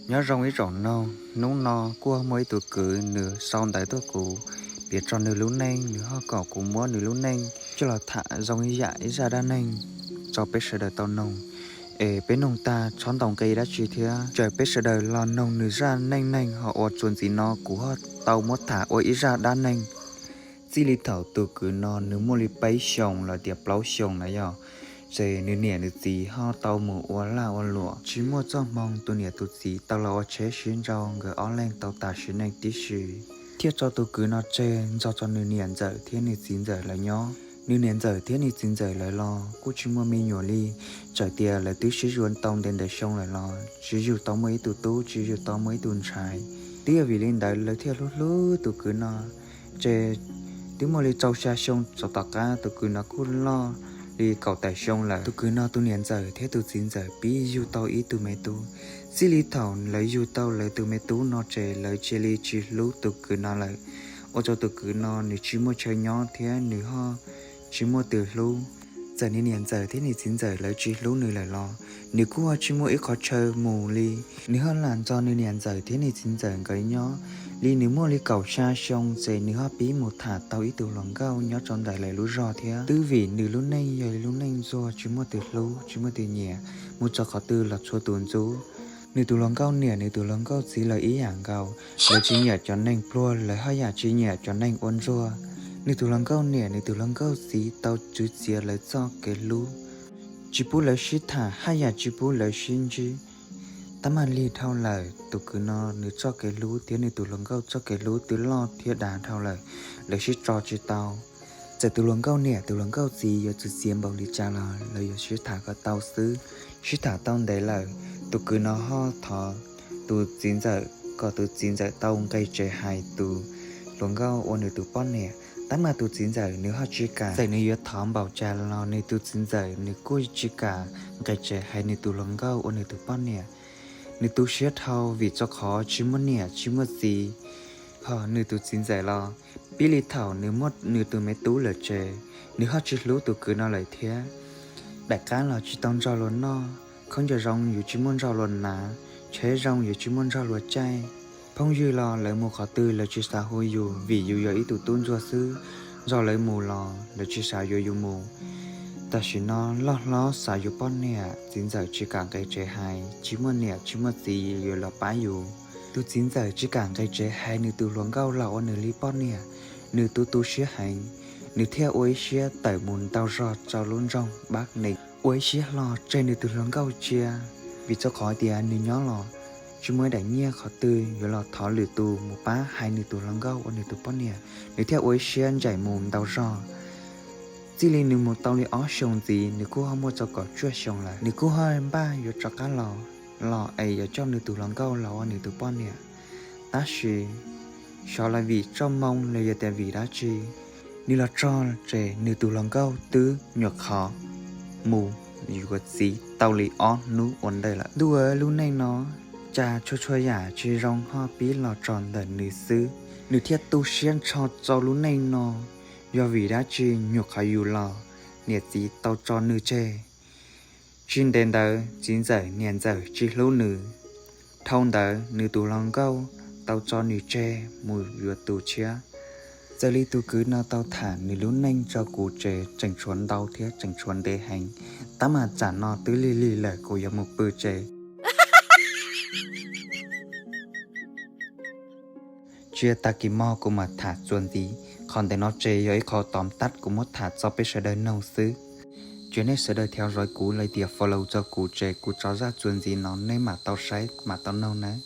Nyob zoo ib tsoom noog, hnub no kuj muaj ib tug kwv nws sau ntawv tuaj kuv, piav txog nws lub neej, nws ho kom kuv muab nws lub neej coj los tham zoo ib yam ib zaj dab neeg rau peb sawv daws tau noog. Es peb noog tag txhob ntaus nqi dab tsi thiab, txawm peb sawv daws los noog nws zaj neej neeg, ho ua txuas ntxiv no kuv ho tau muab tham ua ib zaj dab neeg. Txij li thaum tus kwv no nws muaj li peb xyoos los tias plaub xyoos na yog, ces nws niam nws txiv ho tau mus ua laj ua luam, tsis muaj txoj hmoo, tus niam tus txiv tau los ua tsheb sib nrau, nkawd ob leeg tau tas sim neej tib si, thiaj tso tus kwv no tseg nrog rau nws niam ntxawm thiab nws txiv ntxawm lawv nyob. Nws niam ntxawm thiab nws txiv ntxawm lawv los kuj tsis muaj me nyuam li, txawm tias lawv twb sib yuav tau ntev ntev xyoo lawm los tsis yug tau muaj ib tug tub, tsis yug tau muaj ib tug ntxhais. Twb yog vim li ntawd lawv thiaj hlub hlub tus kwv no, ces twb muaj li rau xya xyoo txog tom qab tus kwv no kuj loj li kaum tawm xyoo lawm. Tus kwv no tus niam ntxawm thiab tus txiv ntxawm pib yug tau ib tug me tub. Txij li thaum lawv yug tau lawv tus me tub no ces lawv cia li tsis hlub tus kwv no lawm, ua rau tus kwv no nws tsis muaj chaw nyob thiab nws ho tsis muaj twg hlub. Txawm nws niam ntxawm thiab nws txiv ntxawm lawv tsis hlub nws lawm los nws kuj ho tsis muaj ib qhov chaw mus li. Nws ho lam nrog nws niam ntxawm thiab nws txiv ntxawm nkawd nyob li nws muaj li kaum xya xyoo, ces nws ho pib mus tham tau ib tug hluas nkauj nyob rau ntawm lawv lub zos thiab. Twb vim nws lub neej yog lub neej ntsuag tsis muaj twg hlub tsis muaj twg nyiam, mus txog qhov twg los txhua tus ntxub. Nws tus hluas nkauj niam nws tus hluas nkauj txiv lawv ib yam nkaus, lawv tsis nyiam cov neeg pluag, lawv haj yam tsis nyiam cov neeg ua ntsuag. Nws tus hluas nkauj niam nws tus hluas nkauj txiv tau tswv txiav lawv txoj kev hlub, tsis pub lawv sib tham haj yam tsis pub lawv sib ntsib. Tab mas lig dhau lawm tus kwv no nws txoj kev hlub thiab nws tus hluas nkauj txoj kev hlub twb loj thiab dav dhau lawm, lawv sib tso tsis tau. Txawm tus hluas nkauj niam tus hluas nkauj txiv yuav tswv txiav npaum li cas los lawv yuav sib tham kom tau xwb. Sib tham tau ntev lawm, tus kwv no ho thov tus txiv ntxawm kom tus txiv ntxawm tau nqis tsev hais tus hluas nkauj ua nws tus poj niam. Tab mas tus txiv ntxawm nws ho tsis kam, txawm nws yuav thov npaum cas los nws tus txiv ntxawm nws kuj tsis kam nqis tsev hais nws tus hluas nkauj ua nws tus poj niam. Nws tu siab dhau vim rau qhov tsis muaj niam tsis muaj txiv. Ho nws tus txiv ntxawm los pib li thaum nws muaj nws tus me tub lawm ces nws ho tsis hlub tus kwv no lawm thiab. Daim qab los tsis tau nrog luag noj, khaub ncaws zoo yus tsis muaj nrog luag hnav, tsheb zoo yus tsis muaj nrog luag caij. Phooj ywg los lawv mus qhov twg lawv tsis xav hu yus vim yus yog ib tug tub ntsuag xwb, nrog lawv mus los lawv tsis xav yuav yus mus. Tam sim no loj hlob xav yuav poj niam, txiv ntxawm tsis kam nqis tsev hais, tsis muaj niam tsis muaj txiv yuav los pab yus. Tus txiv ntxawm tsis kam nqis tsev hais nws tus hluas nkauj los ua nws li poj niam, nws tu tu siab heev, nws thiaj ua ib siab tawm mus ntau zog rau lub nroog Pab Nees, ua ib siab hlo tseg nws tus hluas nkauj cia, vim rau qhov tias nws nyob los tsis muaj ib daim nyiaj qhov twg yuav los thov lwm tus mus pab hais nws tus hluas nkauj ua nws tus poj niam, nws thiaj ua ib siab ncaim mus ntau zog. Txij li nws mus tau li ob xyoos ntxiv nws kuj ho muaj rau kaum cuaj xyoo lawm, nws kuj ho npaj yuav rov qab los, los es yuav coj nws tus hluas nkauj los ua nws tus poj niam. Tab sis xyov los vim txoj hmoo los yog tias vim dab tsi, nws los txog ces nws tus hluas nkauj twb nyuam qhuav mus yuav txiv tau li ob hnub ua ntej lawm. Ntuj, lub neej no cas txhua txhua yam tsis zoo ho pib los txog ntawm nws xwb. Nws thiaj tu siab nrho rau lub neej no, yog vim dab tsi nyuam qhuav yus los niam txiv tau tso nws tseg. Tsis ntev ntawd txiv ntxawm niam ntxawm tsis hlub nws. Dhau ntawd nws tus hluas nkauj tau tso nws tseg mus yuav tus tshiab. Txawm li tus kwv no tau tham nws lub neej rau kuv ces tseem tshuav ntau thiab tseem tshuav ntev heev, tab mas tsam no twb lig lig lawm kuv yuav mus pw tsev. Tsis, tag kis mog kuv mam tham txuas ntxiv. Qhov ntawm no ces yog ib qho tom tab kuv muab tham txog peb sawv daws noog xwb. Ces nej sawv daws theo dõi kuv los tias follow rau kuv ces kuv tso zaj txuas ntxiv no nej mam tau saib mam tau noog nawb.